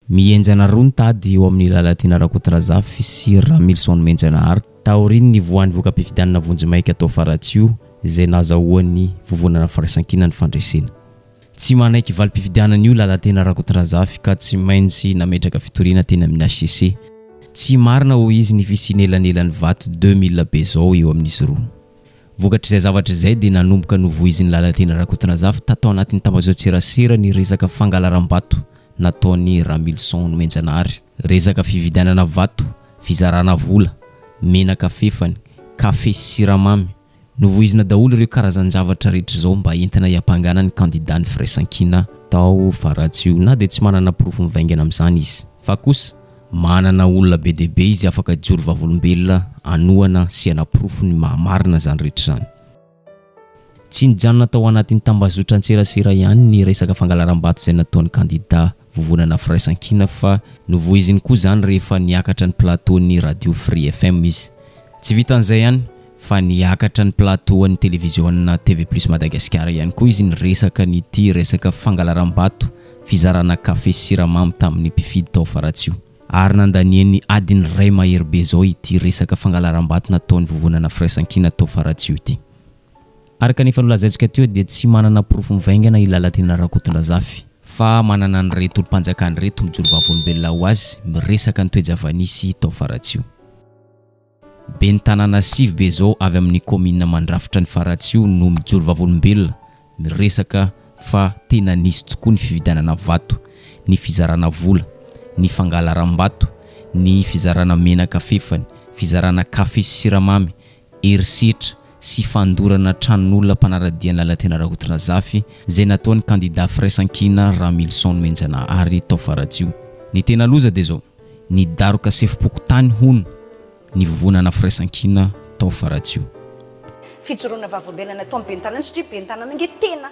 Mihenjana roa ny tady eo amin'i Lalatiana Rakotorazafy sy Ramilison Nomenjanahary taorian'ny nivoahan'ny voka-pifidianana vonjimaika tao Faratsiho izay nahazahoan'ny Vovonana Firaisankina ny fandresena. Tsy manaiky valim-pifidianana io Lalatiana Rakotorazafy ka tsy maintsy nametraka fitoriana teny amin'ny hcc. Tsy marina hoy izy ny fisian'ny elanelan'ny vato 2000 be zao eo amin'izy roa. Vokatr'izay zavatra izay dia nanomboka novoizin'i Lalatiana Rakotonazafy tato anatin'ny tambazotserasera ny resaka fangalaram-bato nataon'i Ramilison Nomenjanahary. Resaka fividianana vato, fizarana vola, menaka fefany, kafe sy siramamy. Novoizina daholo ireo karazan-javatra rehetra izao mba entina hiampangana ny kandida ny Firaisankina tao Faratsiho na dia tsy manana porofo mivaingana amin'izany izy. Fa kosa Manana olona be dia be izy afaka hijoro vavolombelona hanohana sy hanaporofo ny maha marina izany rehetra izany. Tsy nijanona tao anatin'ny tambazotran-tserasera ihany ny resaka fangalaram-bato izay nataon'ny kandida Vovonana Firaisankina fa novoiziny koa izany rehefa niakatra ny plateau-n'ny Radio Free FM izy. Tsy vitan'izay ihany fa niakatra ny plateau an'ny televiziona TV Plus Madagasikara ihany koa izy niresaka an'ity resaka fangalaram-bato fizarana kafe sy siramamy tamin'ny mpifidy tao Faratsiho. Ary nandaniany adiny iray mahery be izao ity resaka fangalaram-bato nataon'ny vovonana Firaisankina tao Faratsiho ity. Araka ny efa nolazaintsika teo dia tsy manana porofo mivaingana i Lalatiana Rakotondrazafy fa manana an'ireto olom-panjakana ireto mijoro vavolombelona ho azy miresaka ny toe-java-nisy tao Faratsiho. Ben'ny tanàna sivy be izao avy amin'ny kaominina mandrafitra ny Faratsiho no mijoro vavolombelona miresaka fa tena nisy tokoa ny fividianana vato, ny fizarana vola, ny fangalaram-bato, ny fizarana menaka fefany, fizarana kafe sy siramamy, herisetra sy fandorana tranon'olona mpanara-dia an'i Lalatiana Rakotonazafy izay nataon'ny kandida Firaisankina Ramilison Nomenjanahary tao Faratsiho. Ny tena loza dia izao. Nidaroka sefom-pokontany, hono, ny vovonana Firaisankina tao Faratsiho. Fijoroana vavolombelona nataon'ny ben'ny tanàna satria ben'ny tanàna ange tena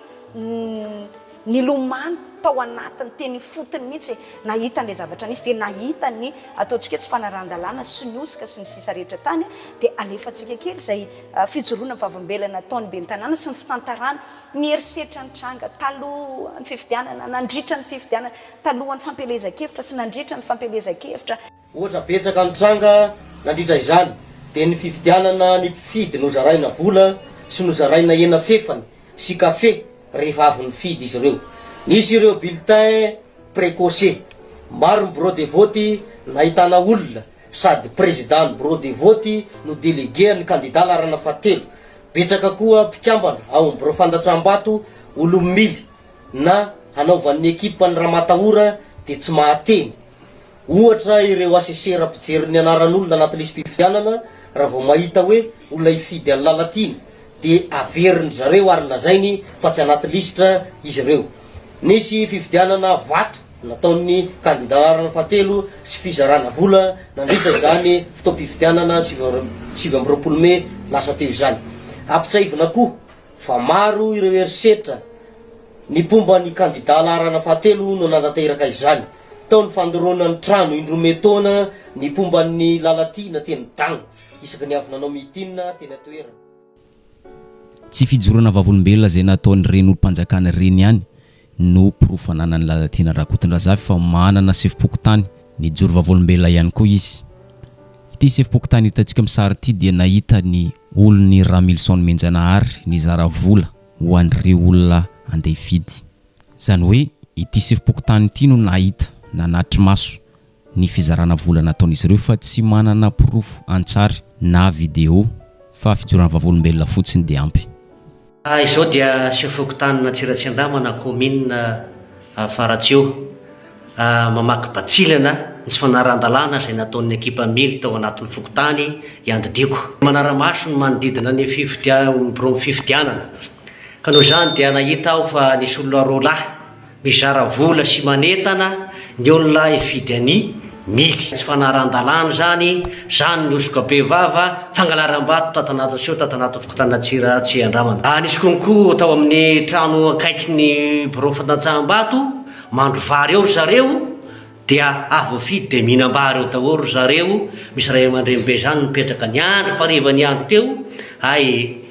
nilomano tao anatiny teny ifotony mihitsy e, nahita an'ilay zavatra nisy dia nahita ny ataontsika hoe tsy fanarahan-dalàna sy ny hosoka sy ny sisa rehetra tany dia alefantsika kely izay fijoroana vavolombelona nataon'ny ben'ny tanàna sy ny fitantarana ny herisetra nitranga talohan'ny fifidianana, nandritra ny fifidianana. Talohan'ny fampielezan-kevitra sy nandritra ny fampielezan-kevitra. Ohatra betsaka nitranga nandritra izany dia ny fividianana ny mpifidy nozaraina vola sy nozaraina hena fefany sy kafe rehefa avy nifidy izy ireo. Nisy ireo bulletin precoce. Maro ny bureau de vote nahitana olona sady président ny bureau de vote no délégué an'ny kandida laharana fahatelo. Betsaka koa mpikambana ao amin'ny birao fandatsaham-bato olo-mily na hanaovan'ny ekipan'ny ramatahora dia tsy mahateny. Ohatra ireo assesseur mpijery ny anaran'olona anaty lisi-pifidianana raha vao mahita hoe olona hifidy an'i Lalatiana dia averin-dry zareo ary lazainy fa tsy anaty lisitra izy ireo. Nisy fifidianana vato nataon'ny kandida laharana fahatelo sy fizarana vola nandritra izany fotoam-pifidianana 29 mey lasa teo izany. Ampitsahivina koa fa maro ireo herisetra ny mpomba ny kandida laharana fahatelo no nanatanteraka izany. Tao ny fandoroana ny trano indroa metaona ny mpomba ny Lalatiana teny Dago isaky ny avy nanao meeting teny an-toerana. Tsy fijoroana vavolombelona izay nataon'ireny olom-panjakana ireny ihany no porofo ananan'i Lalatiana Rakotondrazafy fa manana sefom-pokontany nijoro vavolombelona ihany koa izy. Ity sefom-pokontany hitantsika amin'ny sary ity dia nahita ny olon'i Ramilison Nomenjanahary nizara vola ho an'ireo olona handeha hifidy. Izany hoe ity sefom-pokontany ity no nahita, nanatri-maso ny fizarana vola nataon'izy ireo fa tsy manana porofo an-tsary na video fa fijoroana vavolombelona fotsiny dia ampy. Izao dia sefo fokontanin'Antsiratsiandamana kaominina Faratsiho. Mamaky batsilana ny tsy fanarahan-dalàna izay nataon'ny ekipa mily tao anatin'ny fokontany iandidiako. Manara-maso ny manodidina ny biraon'ny fifidianana ka noho izany dia nahita aho fa nisy olona roalahy Mizara vola sy manentana ny olona hifidy an'i Mily. Tsy fanarahan-dalàna izany, izany ny hosoka be vava, fangalaram-bato tato anatin'ny seho tato anatin'ny fokontanin'Antsiratsiandramana. Nisy konko tao amin'ny trano akaiky ny birao fandatsaham-bato, mandro vary eo ry zareo, dia avy voafidy dia mihinam-bary eo daholo ry zareo, misy ray aman-dreny be izany nipetraka niandry mpariva ny andro teo, hay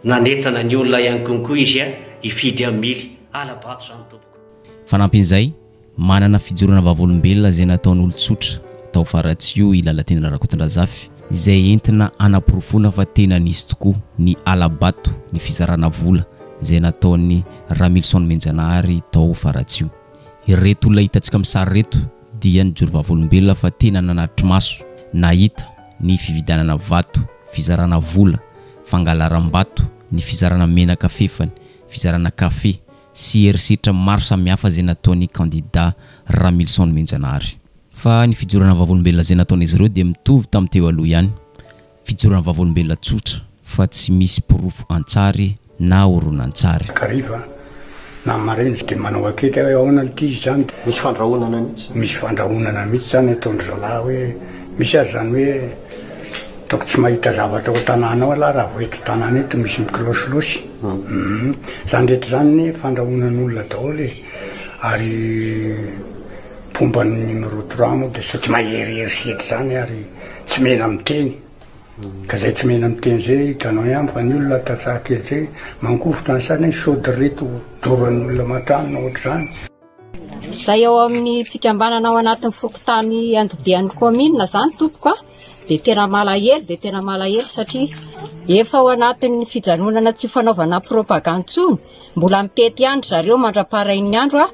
Nanentana ny olona ihany konko izy hifidy an'i Mily. Hala-bato izany tompoko. Fanampin'izay, Manana fijoroana vavolombelona izay nataon'olon-tsotra tao Faratsiho i Lalatiana Rakotondrazafy, izay entina hanaporofoana fa tena nisy tokoa ny hala-bato, ny fizarana vola izay nataon'i Ramilison Nomenjanahary tao Faratsiho. Ireto olona hitantsika amin'ny sary ireto dia nijoro vavolombelona fa tena nanatri-maso, nahita ny fividianana vato, fizarana vola, fangalaram-bato, ny fizarana menaka fefany, fizarana kafe, sy herisetra maro samihafa izay nataon'ny kandida Ramilison Nomenjanahary. Fa ny fijoroana vavolombelona izay nataon'izy ireo dia mitovy tamin'ny teo aloha ihany, fijoroana vavolombelona tsotra fa tsy misy porofo an-tsary na horonantsary. Hariva na maraina dia manao ankety aho hoe ahoana ity izy izany. Misy fandrahonana mihitsy. Misy fandrahonana mihitsy izany ataon-dry zalahy hoe misy aza izany hoe ataoko tsy mahita zavatra ao an-tanàna ao ialahy raha vao eto an-tanàna eto misy mikilaosilosy. Hum. Izany rehetra izany anie fandrahonan'olona daholo e. Ary mpomba ny numéro trois moa dia saika maherihery setra izany ary tsy mena miteny. Ka zay tsy mena miteny zay hitanao ihany fa ny olona tantsaha kely zay mangovitra ny saina hoe sao de reto doran'ny olona matrano na ohatr'izany. Izay ao amin'ny fikambanana ao anatin'ny fokontany andidian'ny kaominina izany tompoko a, dia tena malahelo dia tena malahelo satria efa ao anatin'ny fijanonana tsy fanaovana propagande intsony, mbola mitety ihany ry zareo mandra-parain'ny andro a,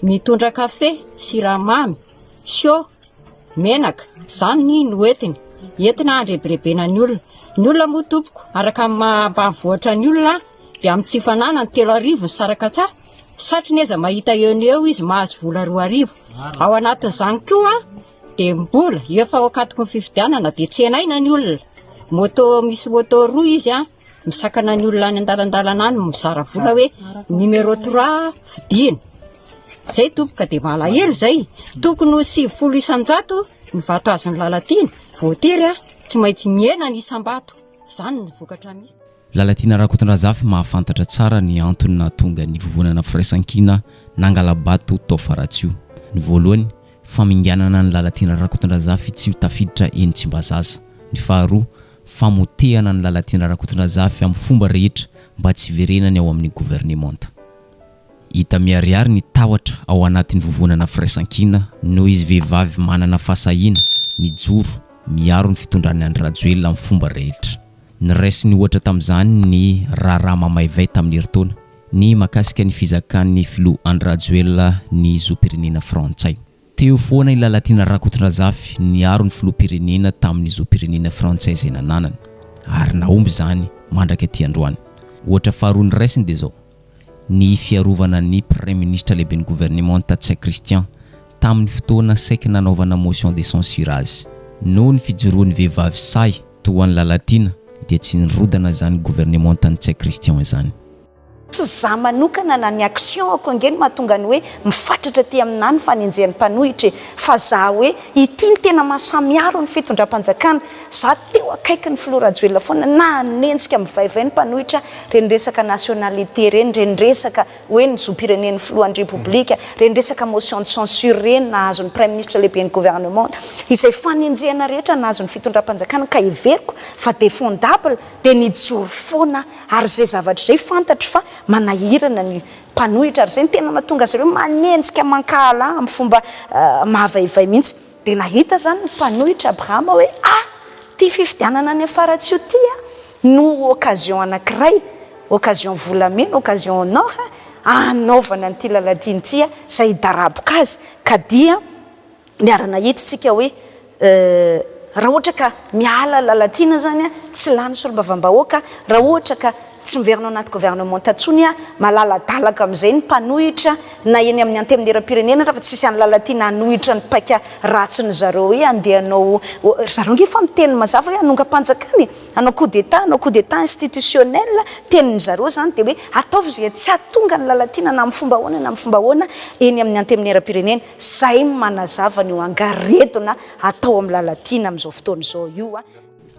mitondra kafe, siramamy, Sio, menaka, izany no entiny, entina handrebirebena ny olona. Ny olona moa tompoko, araka ny maha ambanivohitra ny olona dia amin'ny tsy fananany 3000 ny sarakatsa, satriny aza mahita eo no eo izy mahazo vola 2000. Ao anatin'izany koa dia mbola efa ao ankatoky ny fifidianana dia tsenaina ny olona. Moto misy moto roa izy an, misakana ny olona any andalandalana any mizara vola hoe numéro trois fidiana. Zay tompoko ka dia malahelo zay. Tokony ho 90% ny vato azon'i Lalatiana, voatery a, tsy maintsy mihena ny isam-bato. Zany ny vokatra misy. Lalatiana Rakotondrazafy mahafantatra tsara ny antony nahatonga ny vovonana Firaisankina nangala-bato tao Faratsiho. Ny voalohany, faminganana an'i Lalatiana Rakotondrazafy tsy ho tafiditra eny Tsimbazaza. Ny faharoa, famotehana an'i Lalatiana Rakotondrazafy amin'ny fomba rehetra mba tsy hiverenany ao amin'ny governemanta. Hita miharihary ny tahotra ao anatin'ny vovonana Firaisankina noho izy vehivavy manana fahasahiana, mijoro, miaro ny fitondran'i Andry Rajoelina amin'ny fomba rehetra. Niraisiny ohatra tamin'izany ny raharaha mamaivay tamin'ny herintaona, ny mahakasika ny fizakan'ny filoha Andry Rajoelina ny zom-pirenena frantsay. Teo foana i Lalatiana Rakotondrazafy niaro ny filoham-pirenena tamin'ny zom-pirenena frantsay izay nananany, ary nahomby izany mandraka aty androany. Ohatra faharoa noraisiny dia izao, ny fiarovana ny Praiminisitra lehiben'ny governemanta Ntsay Christian tamin'ny fotoana saiky nanaovana motion de censure azy. Noho ny fijoroan'ny vehivavy sahy toa an'i Lalatiana dia tsy nirodana izany governemantan'i Ntsay Christian izany. Tsy za manokana na ny action-ko ange no mahatonga ny hoe mifatratra aty aminà ny fanenjehan'ny mpanohitra e! Fa za hoe ity no tena maha samy aro ny fitondram-panjakana, za teo akaikin'ny filoha Rajoelina foana nanenjika mivaivay ny mpanohitra reny resaka nationalité reny, reny resaka hoe ny zom-pirenen'ny filohan'ny repoblika, reny resaka motion de censure reny nahazo ny praiminisitra lehiben'ny gouvernement, izay fanenjehana rehetra nahazo ny fitondram-panjakana ka heveriko fa defendable dia nijoro foana ary izay zavatra izay fantatro fa manahirana ny mpanohitra ary izay no tena mahatonga azy ireo manenjika mankahala ahy amin'ny fomba mahavaivay mihitsy. Dia nahita izany ny mpanohitra Abrahama hoe ah! ity fifidianana any Faratsiho ity no occasion anankiray, occasion volamena, occasion en or hanaovana an'ity Lalatiana ity izay hidaraboka azy ka dia niara-nahita isika hoe raha ohatra ka miala Lalatiana izany tsy lany solombavambahoaka, raha ohatra ka tsy miverina ao anaty gouvernement intsony malaladalaka amin'izay ny mpanohitra na eny amin'ny antenimierampirenena raha fa tsisy an'i Lalatiana hanohitra ny paika ratsin'ny zareo hoe andeha hanao, ry zareo ange efa miteny mazava hoe hanongam-panjakana e! Hanao coup d'Etat, hanao coup d'Etat institutionnel, tenin-dry zareo izany dia hoe ataovy izay tsy hahatonga an'i Lalatiana na amin'ny fomba ahoana na amin'ny fomba ahoana eny amin'ny antenimierampirenena. Izay no manazava an'io angaredona atao amin'i Lalatiana amin'izao fotoana izao io.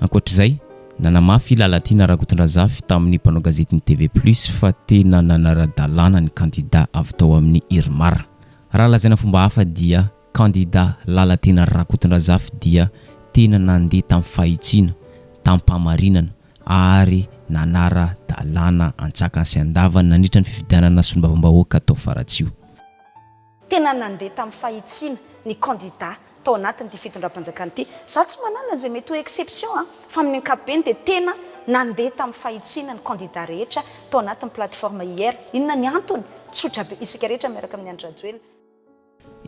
Ankoatra izay, nanamafy i Lalatiana Rakotondrazafy tamin'ny mpanao gazetin'ny TV Plus fa tena nanara-dalàna ny kandida avy tao amin'ny Irmar. Raha lazaina fomba hafa dia Kandida Lalatiana Rakotondrazafy dia tena nandeha tamin'ny fahitsiana, tamim-pahamarinana ary nanara-dalàna antsakany sy andavany nandritra ny fifidianana solombavambahoaka tao Faratsiho. Tena nandeha tamin'ny fahitsiana ny kandida tao anatin'ity fitondram-panjakana ity. Izaho tsy manala an'izay mety ho exception an, fa amin'ny ankapobeny dia tena nandeha tamin'ny fahitsiana ny kandida rehetra tao anatin'ny plateforme IR. Inona ny antony? Tsotra be, isika rehetra miaraka amin'i Andry Rajoelina.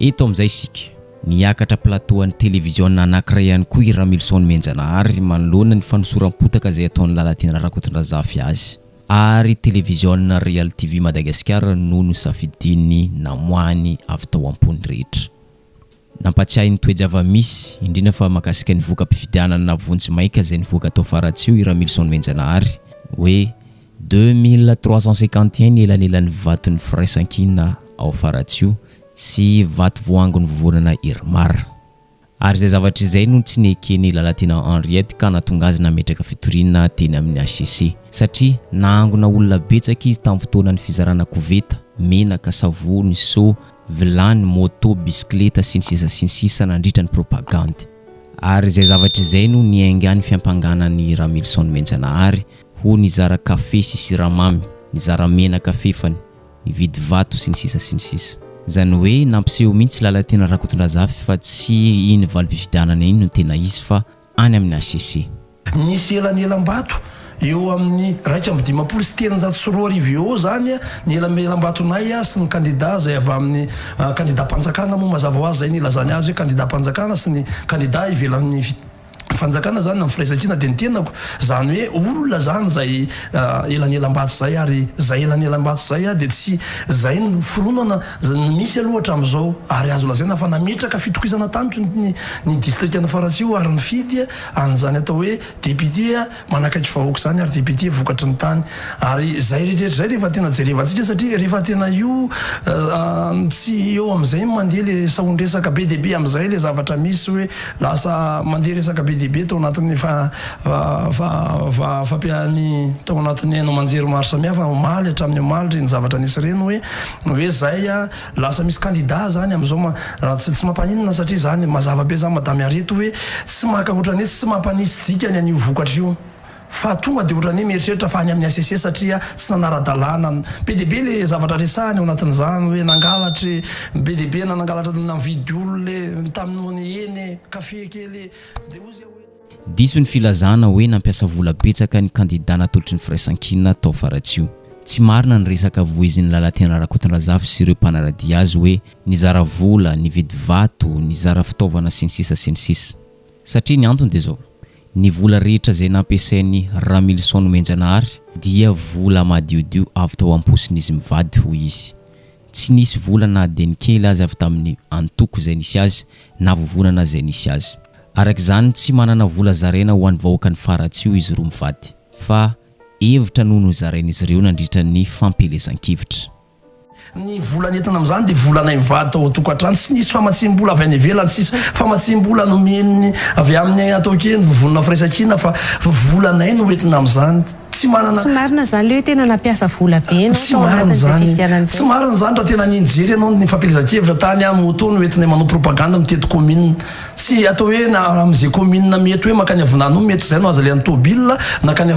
Eto amin'izay isika. Niakatra plateau an'ny televiziona anankiray ihany koa i Ramilison Nomenjanahary manoloana ny fanosoram-potaka izay ataon'i Lalatiana Rakotondrazafy azy. Ary televiziona Real TV Madagasikara no nosafidiany namoahany avy tao am-pony rehetra. Nampatsiahy ny toe-java-misy, indrindra fa mahakasika ny voka-pifidianana vonjimaika izay nivoaka tao Faratsiho i Ramilison Nomenjanahary hoe 2351 ny elanelan'ny vaton'ny firaisankina ao Faratsiho sy vato voaangon'ny vovonana Irmar. Ary izay zavatra izay no tsy neken'i Lalatiana Henriette ka nahatonga azy nametraka fitoriana teny amin'ny hcc. Satria nahangona olona betsaka izy tamin'ny fotoanan'ny fizarana koveta, menaka, savony, seau, vilany, moto, bisikileta, sy ny sisa sy ny sisa nandritra ny propagandy. Ary izay zavatra izay no niaingan'ny fiampangana an'i Ramilison Nomenjanahary ho nizara kafe sy siramamy, nizara menaka fefany, nividy vato sy ny sisa sy ny sisa. Izany hoe nampiseho mihitsy Lalatiana Rakotondrazafy fa tsy iny valim-pifidianana iny no tena izy fa any amin'ny hcc. Misy elanelam-bato eo amin'ny 2351 eo eo izany ny elanelam-batonay sy ny kandida izay avy amin'ny kandidam-panjakana moa mazava ho azy izay ny ilazany azy hoe kandidam-panjakana sy ny kandida ivelan'ny fanjakana zany na ny firaisankina dia ny tenako zany hoe olona zany zay elanelam-bato zay ary zay elanelam-bato zay dia tsy zay no fironana misy aloha hatramin'izao ary azo lazaina fa nametraka fitokisana tamiko ny ny distrikan'i Faratsiho ary nifidy an'izany atao hoe député manakaiky vahoaka izany ary député vokatry ny tany ary zay rehetra zay rehefa tena jerevantsika satria rehefa tena io tsy eo amizay mandeha le sahondresaka be dia be amizay le zavatra misy hoe lasa mandeha resaka be dia be tao anatin'ny fa fa fampiany tao anatin'ny haino aman-jery maro samihafa omaly hatramin'ny omaly ireny zavatra nisy ireny hoe hoe zay Lasa misy candidat zany amizao ma raha tsy tsy mampaninona satria zany mazava be zany madame Harriet hoe tsy maka otrany hoe tsy mampanisy dikany an'io vokatra io fa tonga de otrany hoe mieritreritra fa any amin'ny HCC satria tsy nanara-dalàna be dia be le zavatra resahany ao anatin'izany hoe nangalatra e be dia be na nangalatra nividy olona e tamin'ny eny e kafe kely e de hozy aho hoe. Diso ny filazana hoe nampiasa vola betsaka ny kandida natolotry ny Firaisankina tao Faratsiho. Tsy marina ny resaka voizin'i Lalatiana Rakotondrazafy sy ireo mpanara-dia azy hoe nizara vola, nividy vato, nizara fitaovana sy ny sisa sy ny sisa. Satria ny antony dia izao, ny vola rehetra izay nampiasain'i Ramilison Nomenjanahary dia vola madiodio avy tao am-posin'izy mivady hoy izy. Tsy nisy vola na dia ny kely aza avy tamin'ny antoko izay nisy azy na vovonana izay nisy azy. Araka izany, tsy manana vola zaraina ho an'ny vahoakan'i Faratsiho izy roa mivady, fa hevitra no nozarain'izy ireo nandritra ny fampielezan-kevitra. Ny vola nentina amin'izany dia volanay mivady tao an-tokantrano, tsy nisy famatsiam-bola avy any ivelany, tsisy famatsiam-bola nomen'ny avy amin'ny ataoko hoe ny vovonana firaisankina fa volanay no entina amin'izany. Tsy manana. Tsy marina izany ilay hoe tena nampiasa vola be ianao Tsy tao marina anatin'izay izany. fifidianana Tsy izay. marina izany raha tena nijery ianao ny fampielezan-kevitra tany an, moto no entinay manao propagande mitety commune. Tsy atao hoe na amin'izay commune mety hoe mankany Avonanony mety izay no azo alehan'ny tôbila, nankany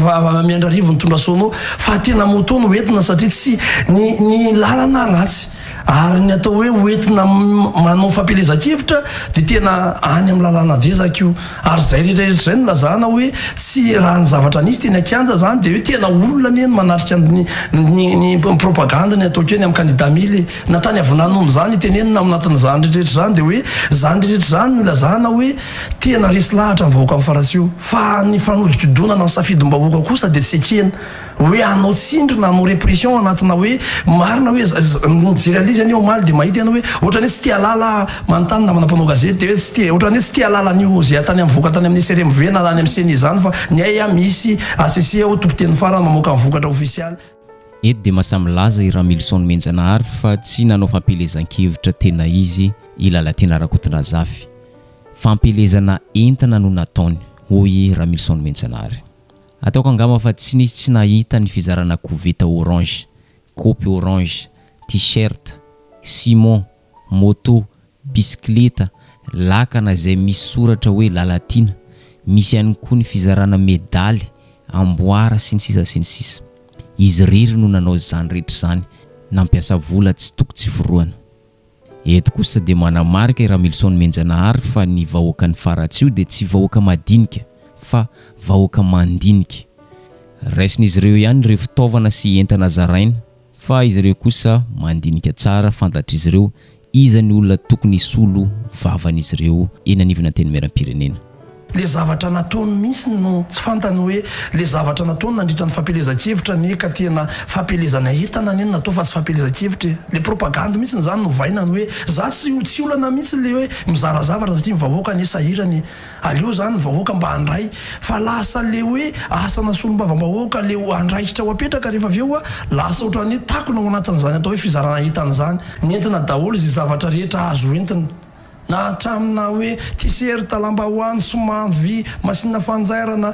Miandrarivo nitondra sono fa tena moto no entina satria tsy ny ny lalana ratsy. Ary ny atao hoe hoentina manao fampielezan-kevitra dia tena any amin'ny lalàna dezaka io. Ary izay rehetra rehetra izay no lazana hoe tsy raha ny zavatra nisy teny an-kianja izany dia hoe tena olona anie no manatrika ny ny ny propagande ny ataoko hoe ny amin'ny kandida Mily e. Na tany Avonanony izany itenenina ao anatin'izany rehetra rehetra izany dia hoe izany rehetra rehetra izany no ilazana hoe tena resy lahatra ny vahoakan'i Faratsiho. Fa ny fanodikodonana ny safidim-bahoaka kosa dia tsy ekena. Hoe hanao tsindry na hanao répression anatina hoe marina hoe mijery an'izy anie omaly dia mahita ianao hoe ohatran'ny hoe tsy te halala manontany namana mpanao gazety dia hoe tsy te ohatran'ny hoe tsy te halala an'io izay tany amin'ny voka tany amin'ny SRMV na any amin'ny ceni izany fa ny hay a misy HCC ao tompon-teny farany mamoaka ny vokatra ofisialy. Eto dia mahasahy milaza i Ramilison Nomenjanahary fa tsy nanao fampielezan-kevitra tena izy i Lalatiana Rakotondrazafy. Fampielezana entana no nataony, hoy i Ramilison Nomenjanahary. Ataoko angamba fa tsy nisy tsy nahita ny fizarana koveta orange, kaopy orange, t-shirt, ciment, moto, bisikileta, lakana izay misy soratra hoe Lalatiana, misy ihany koa ny fizarana medaly, amboara sy ny sisa sy ny sisa. Izy irery no nanao izany rehetra izany, nampiasa vola tsy toko tsy forohana. Eto kosa dia manamarika i Ramilison Nomenjanahary fa ny vahoakan'i Faratsiho dia tsy vahoaka madinika fa vahoaka mandinika. Raisin'izy ireo ihany ireo fitaovana sy entana zaraina fa izy ireo kosa mandinika tsara fantatr'izy ireo iza ny olona tokony hisolo vavan'izy ireo eny anivon'ny Antenimierampirenena. Le zavatra nataony mihitsy no tsy fantany hoe le zavatra nataony nandritra ny fampielezan-kevitra anie ka tena fampielezana entana anie no natao fa tsy fampielezan-kevitra e! Le propagandy mihitsy zany novaina ny hoe za tsy tsy olana mihitsy le hoe mizara zavatra satria ny vahoaka anie sahirana e! Aleo zany ny vahoaka mba handray fa lasa le hoe asana solombavambahoaka le ho andraikitra ho apetraka rehefa avy eo a lasa ohatran'ny hoe takona ao anatin'izany atao hoe fizarana entana izany. Nentina daholo izay zavatra rehetra azo entina. Na hatramina hoe t-shirt, lambahoany, somavy, machine fanjairana,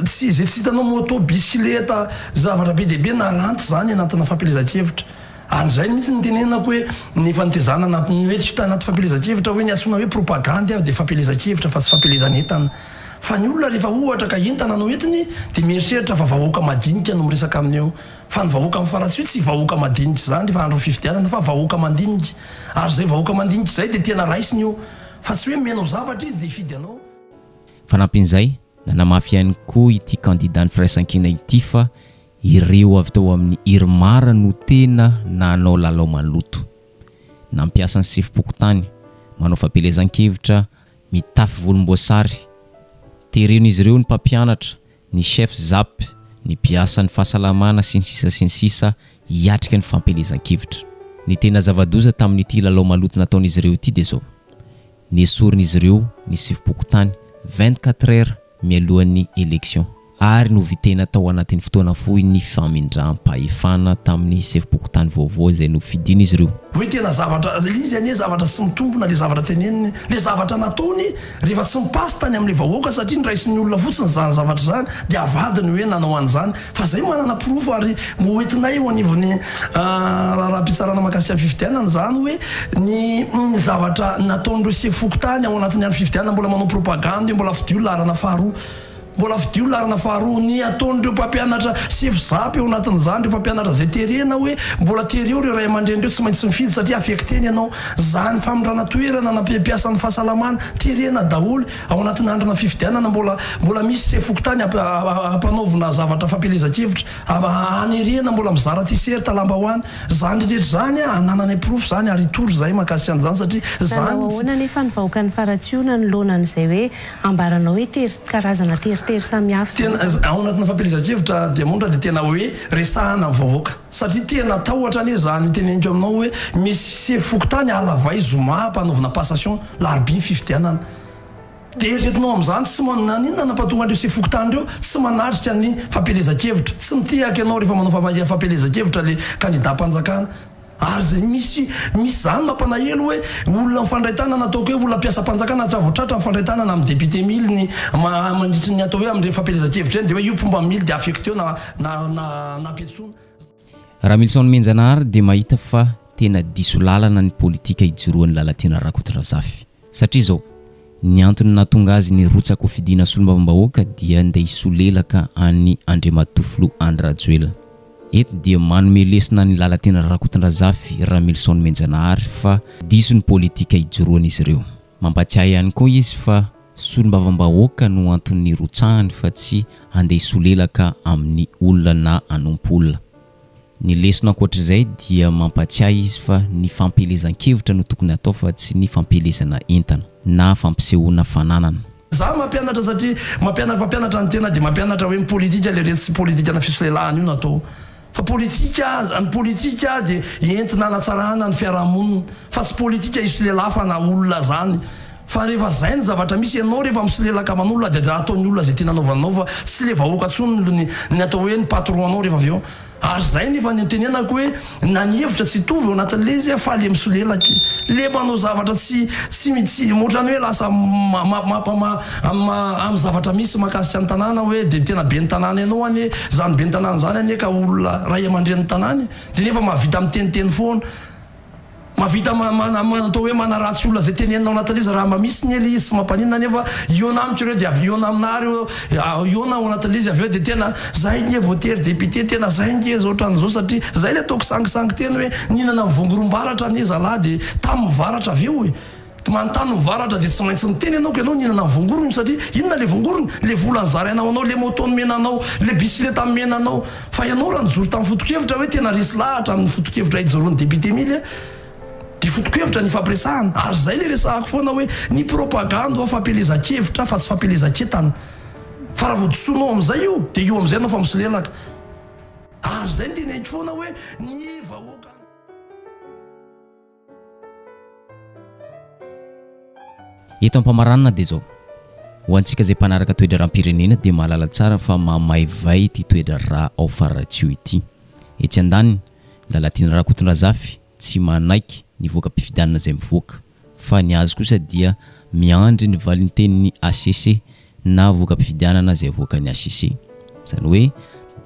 tsy izay tsy hitanao, moto, bisikileta, zavatra be dia be naranty izany anatina fampielezan-kevitra. Ary izay mihitsy no nitenenako hoe ny efa nitezana anaty ny hoe tsy tanaty fampielezan-kevitra hoe ny antsoina hoe propagandy ary dia fampielezan-kevitra fa tsy fampielezan'entana. Fa ny olona rehefa ohatra ka entana no entiny dia mieritreritra fa vahoaka madinika no miresaka aminy eo. Fa ny vahoaka mifaratsiho tsy vahoaka madinika izany rehefa andron'ny fifidianana fa vahoaka mandinika. Ary izay vahoaka mandinika izay dia tena raisiny io. Fa tsy hoe omenao zavatra izy dia hifidy anao. Fanampin'izay, nanamafy ihany koa ity kandidan'ny Firaisankina ity fa ireo avy tao amin'ny Irmar no tena nanao lalao maloto. Nampiasa ny sefom-pokontany, manao fampielezan-kevitra, mitafy volomboasary. Teren'izy ireo ny mpampianatra, ny chef zap, ny mpiasan'ny fahasalamana sy ny sisa sy ny sisa hiatrika ny fampielezan-kevitra. Ny tena zava-doza tamin'ity lalao maloto nataon'izy ireo ity dia izao, nesorin'izy ireo ny sefom-pokontany 24 heures mialohan'ny élection ary novitaina tao anatin'ny fotoana fohy ny famindram-pahefana tamin'ny sefom-pokontany vaovao izay nofidian'izy ireo. Hoe tena zavatra, ilay izy anie zavatra tsy mitombina ilay zavatra teneniny, ilay zavatra nataony Rehefa tsy mi-passe tany amin'ilay vahoaka satria noraisin'ny olona fotsiny izany zavatra izany dia avadiny hoe nanao an'izany. Fa izay manana porofo ary hoentinay eo anivon'ny raharaham-pitsarana mahakasika ny fifidianana izany hoe ny ny zavatra nataon'ireo sefo fokontany ao anatin'ny andro fifidianana mbola manao propagandy mbola fidio laharana faharoa. Mbola fidio laharana faharoa ny ataon'ireo mpampianatra sefo zap eo anatin'izany, ireo mpampianatra izay terena hoe mbola tereo ireo ray aman-dreny ireo tsy maintsy mifidy satria affecté-ny ianao. Izany famindrana toerana na mpiasan'ny fahasalamana terena daholo ao anatin'ny androna fifidianana mbola mbola misy sefo fokontany ampanaovina zavatra fampielezan-kevitra hanerena mbola mizara t-shirt lambahoany. Izany rehetra izany anananay porofo izany ary hitory izahay mahakasika an'izany satria izany Nanao ahoana anefa ny vahoakan'i Faratsiho nanoloana an'izay hoe Ambaranao hoe tery, karazana teritery samihafa izany. Tena ao anatina fampielezan-kevitra Diamondra dia tena hoe resahana ny vahoaka. Satria tena tahotra anie izany teneniko aminao hoe misy sefo fokontany halavay zoma ampanaovina passation larobia ny fifidianana. Dia eritreretinao amin'izany tsy naninona nampatonga an'ireo sefo fokontany ireo tsy manatrika ny fampielezan-kevitra. Tsy mitehaka ianao rehefa manao fampielezan-kevitra le kandidam-panjakana. Ary zay misy misy zany mampalahelo hoe olona mifandray tanana ataoko hoe olona mpiasam-panjakana tsy vao tratra mifandray tanana amin'ny député mily ny mandritry ny atao hoe amin'ireny fampielezan-kevitra ireny dia hoe io mpomba mily dia affecteo na na na nampiantsoana. Ramilison Nomenjanahary dia mahita fa tena diso lalana ny politika ijoroan'i Lalatiana Rakotondrazafy. Satria izao, ny antony nahatonga azy nirotsaka ho fidiana solombavambahoaka dia ndeha hisolelaka an'i Andriamatoa Filoha Andry Rajoelina. Eto dia manome lesona an'i Lalatiana Rakotondrazafy Ramilison Nomenjanahary fa diso ny politika ijoroan'izy ireo. Mampatsiahy ihany koa izy fa solombavambahoaka no antony nirotsahany fa tsy handeha hisolelaka amin'ny olona na hanompo olona. Ny lesona ankoatr'izay dia mampatsiahy izy fa ny fampielezan-kevitra no tokony hatao fa tsy ny fampielezana entana na fampisehoana fananana. Za mampianatra satria mampianatra mpampianatra ny tena dia mampianatra hoe ny politika le retsy politikana fisolelahana io no atao fa politika ny politika dia entina hanatsarana ny fiarahamonina fa tsy politika hisolelafana olona zany fa rehefa zay ny zavatra misy ianao rehefa misolelaka aman'olona dia ataon'ny olona zay tiana anaovanao fa tsy le vahoaka tsony ny ny atao hoe ny patron anao rehefa avy eo. Ary zay nefa ny nitenenako hoe na ny hevitra tsy hitovy ao anatin'le izy fa le misolelaka le manao zavatra tsy tsy tsy ohatrany hoe lasa ma ma ma ma amin'ny zavatra misy mahakasika ny tanàna hoe de tena ben'ny tanàna ianao anie zany ben'ny tanàna zany anie ka olona ray aman-drenin'ny tanàna e de nefa mahavita miteniteny foana. Mahavita atao hoe manaratsy olona izay tenenina ao anatin'ilay izy raha mba misy ny ilay izy tsy mampaninona nefa hihaona amiko ireo dia avy hihaona aminà ireo hihaona ao anatin'ilay izy avy eo dia tena zay nge voatery député tena zay nge zao ohatran'izao satria zay ilay ataoko sangisangy teny hoe nihinana ny vongorom-baratra anie zalahy dia tamin'ny varatra avy eo e! Manontany ny varatra dia tsy maintsy miteny ianao ka ianao nihinana ny vongorony satria inona le vongorony? Le vola nozaraina ho anao, le moto nomena anao, le bisikileta nomena anao. Fa ianao raha nijoro tamin'ny foto-kevitra hoe tena resy lahatra amin'ny foto-kevitra ijoroan'ny député Mily dia foto-kevitra ny ifampiresahana. Ary izay le resahako foana hoe ny propagandy hoa fampielezan-kevitra fa tsy fampielezan-kentana. Fa raha vao disoinao amin'izay io dia io amin'izay ianao fa misolelaka. Ary izay no teneniko foana hoe ny vahoaka. Eto am-pamaranana dia izao, ho antsika izay mpanaraka toe-draharaham-pirenena dia mahalala tsara fa mamaivay ity toe-draharaha ao Fararatsio ity. Etsy andaniny, Lalatiana Rakotondrazafy tsy manaiky ny voka-pifidianana izay mivoaka, fa ny azy kosa dia miandry ny valintenin'ny hcc na voka-pifidianana izay avoakan'ny hcc. Izany hoe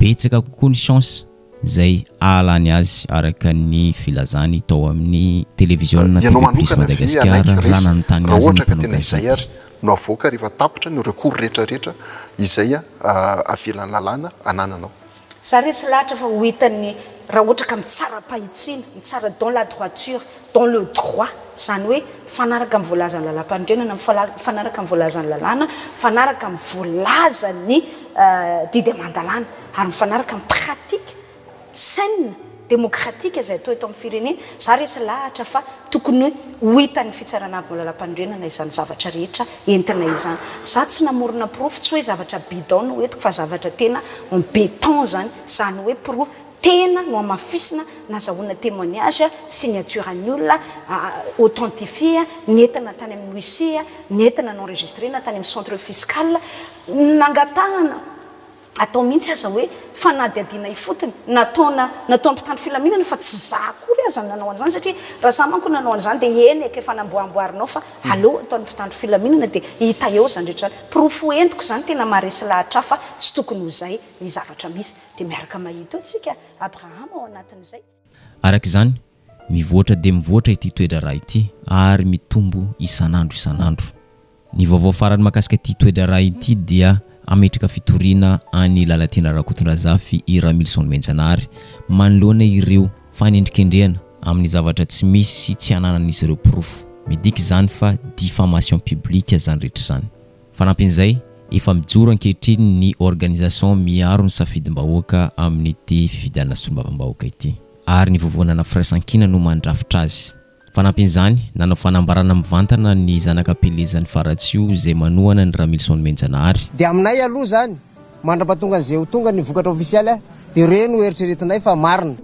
betsaka kokoa ny chance izay hahalany azy araka ny filazany tao amin'ny televiziona Ianao TV Plus manokana ve Madagasikara hanaiky raha resy nanontany raha azy ny ohatra ka mpanao tena izay gazety. ary no avoaka rehefa tapitra ny recours rehetra rehetra izay avelan'ny lalàna anananao? Za resy lahatra fa ho hitan'ny raha ohatra ka mitsara am-pahitsiana, mitsara dans la droiture, dans le droit, izany hoe mifanaraka amin'ny voalazan'ny lalàmpanorenana, mifanaraka amin'ny voalazan'ny lalàna, mifanaraka amin'ny voalazan'ny didy aman-dalàna ary mifanaraka amin'ny pratique saine, démocratique izay atao eto amin'ny firenena, za resy lahatra fa tokony ho hitan'ny fitsarana avo lalàmpanorenana izany zavatra rehetra entina izany. Za tsy namorona porofo, tsy hoe zavatra bidon no entiko fa zavatra tena en béton izany, izany hoe porofo Tena nohamafisina, nazahoana témoignage, signature an'ny olona, authentifier, nentina tany amin'ny huissier, nentina n'enregistrena tany amin'ny centre fiscal, nangatahana atao mihitsy aza hoe fanadihadiana ifotony, nataona nataon'ny mpitandro filaminana fa tsy za akory aza no nanao an'izany satria raha za manko nanao an'izany dia eny eky efa namboamboarinao fa aleo ataon'ny mpitandro filaminana dia hita eo izany rehetra izany. Porofo entiko izany tena maharesy lahatra ahy fa tsy tokony ho izay ny zavatra misy. Dia miaraka mahita eo tsika Abrahama ao anatin'izay. Araka izany, mivoatra dia mivoatra ity toe-draharaha ity ary mitombo isan'andro isan'andro. Ny vaovao farany mahakasika ity toe-draharaha ity dia hametraka fitoriana an'i Lalatiana Rakotondrazafy i Ramilison Nomenjanahary manoloana ireo fanendrikendrehana amin'ny zavatra tsy misy sy tsy ananan'izy ireo porofo. Midika izany fa diffamation publique izany rehetra izany. Fanampin'izay, efa mijoro ankehitriny ny organisation miaro ny safidim-bahoaka amin'ity fifidianana solombavambahoaka ity. Ary ny Vovonana Firaisankina no mandrafitra azy. Fanampin'izany, nanao fanambarana mivantana ny zanak'Ampelezan'i Faratsiho izay manohana an'i Ramilison Nomenjanahary. Dia aminay aloha izany, mandra-pahatonga an'izay ho tonga ny vokatra ofisialy dia ireo no eritreretinay fa marina.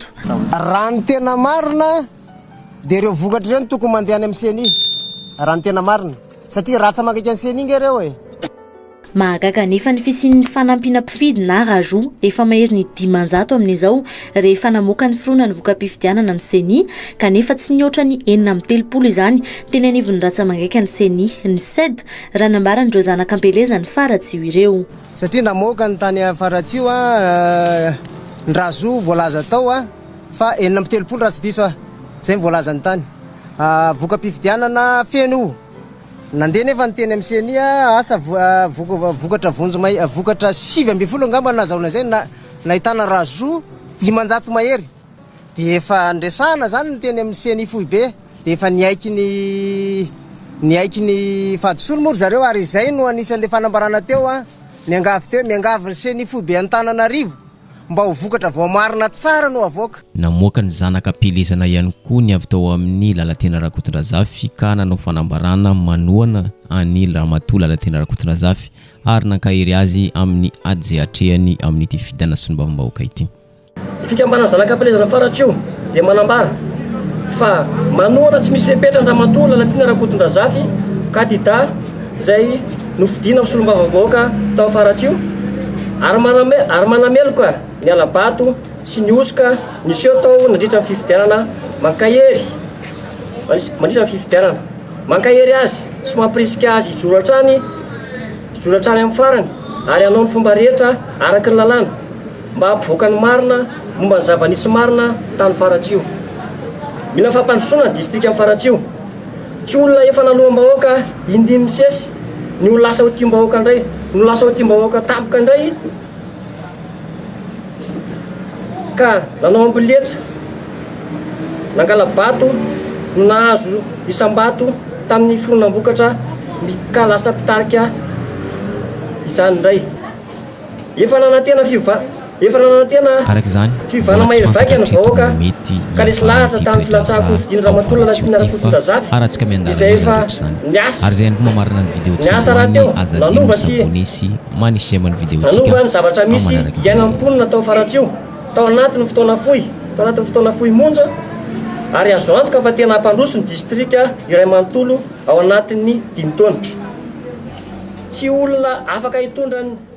Raha ny tena marina dia ireo vokatra ireo no tokony mandeha any amin'ny ceni, raha ny tena marina. Satria ratsa manakaiky an'i ceni nge ireo e! Mahagaga anefa ny fisian'ny fanampiana mpifidy na rajout efa maherin'ny 500 amin'izao rehefa namoaka ny fironan'ny voka-pifidianana ny ceni kanefa tsy nihoatra ny 36 izany teny anivon'ny ratsa-mangaikan'ny ceni, ny Ced, raha nambaran'ireo zanak'Ampielezan'i Faratsiho ireo. Satria namoaka ny tany Faratsiho ny rajout voalaza tao fa 36 raha tsy diso aho, izay no voalazan'ny tany. Voka-pifidianana feno io. Nandeha nefa ny teny amin'ny ceni, asa vokatra vonjy may, vokatra 19 angamba no nahazahoana izay, nahitana rajout 500 mahery. Dia efa niresahana izany ny teny amin'ny ceni foibe, dia efa niaiky ny niaiky ny fahadisoany moa ry zareo ary izay no anisan'ilay fanambarana teo, niangavy teo, miangavy ny ceni foibe Antananarivo. Mba ho vokatra voamarina tsara no avoaka. Namoaka ny zanaka am-pielezana ihany koa ny avy tao amin'ny Lalatiana Rakotondrazafy ka nanao fanambarana manohana an'i Ramatoa Lalatiana Rakotondrazafy ary nankahery azy amin'ny ady izay atrehany amin'ity fifidianana solombavambahoaka ity. Ny fikambanana Zanaka Am-pielezana Faratsiho dia manambara fa manohana tsy misy fepetra an-dRamatoa Lalatiana Rakotondrazafy, kandida izay nofidina ho solombavambahoaka tao Faratsiho ary ary manameloka ny hala-bato sy ny hosoka niseho tao nandritra ny fifidianana mankahery mandritra ny fifidianana. Mankahery azy sy mampirisika azy hijoro hatrany hijoro hatrany amin'ny farany ary hanao ny fomba rehetra araka ny lalàna mba hampivoaka ny marina momba ny zava-nisy marina tany Faratsiho. Mila fampandrosoana ny distrikan'i Faratsiho. Tsy olona efa naloam-bahoaka indimy misesy ny ho lasa ho tiam-bahoaka indray, no lasa ho tiam-bahoaka tampoka indray ka nanao amboletra, nangala-bato no nahazo isam-bato tamin'ny fironam-bokatra ka lasa mpitarika izany indray. Efa nanantena fiova efa nanantena Araka izany, fiovana mbola tsy mahery fantatra vaika ny hatreto vahoaka ny mety ka resy lahatra hiafaran'ity tamin'ny toe-draharaha filatsahan-kofidiny ao Ramatoa Faratsiho Lalatiana ity fa Rakotondrazafy harantsika miandalana izay izany efa rehetra izany. niasa Ary izay ihany koa mamarana ny vidéo-ntsika niasa androany, rahateo aza adino nanova sy mi-s'abonner sy manisy j'aime ny vidéo-ntsika nanova ny zavatra amin'ny misy manaraka indray. iainan'ny mponina tao Faratsiho tao anatin'ny fotoana fohy tao anatin'ny fotoana fohy monja ary azo antoka fa tena hampandroso ny distrika iray manontolo ao anatin'ny dimy taona. Tsy olona afaka hitondra ny.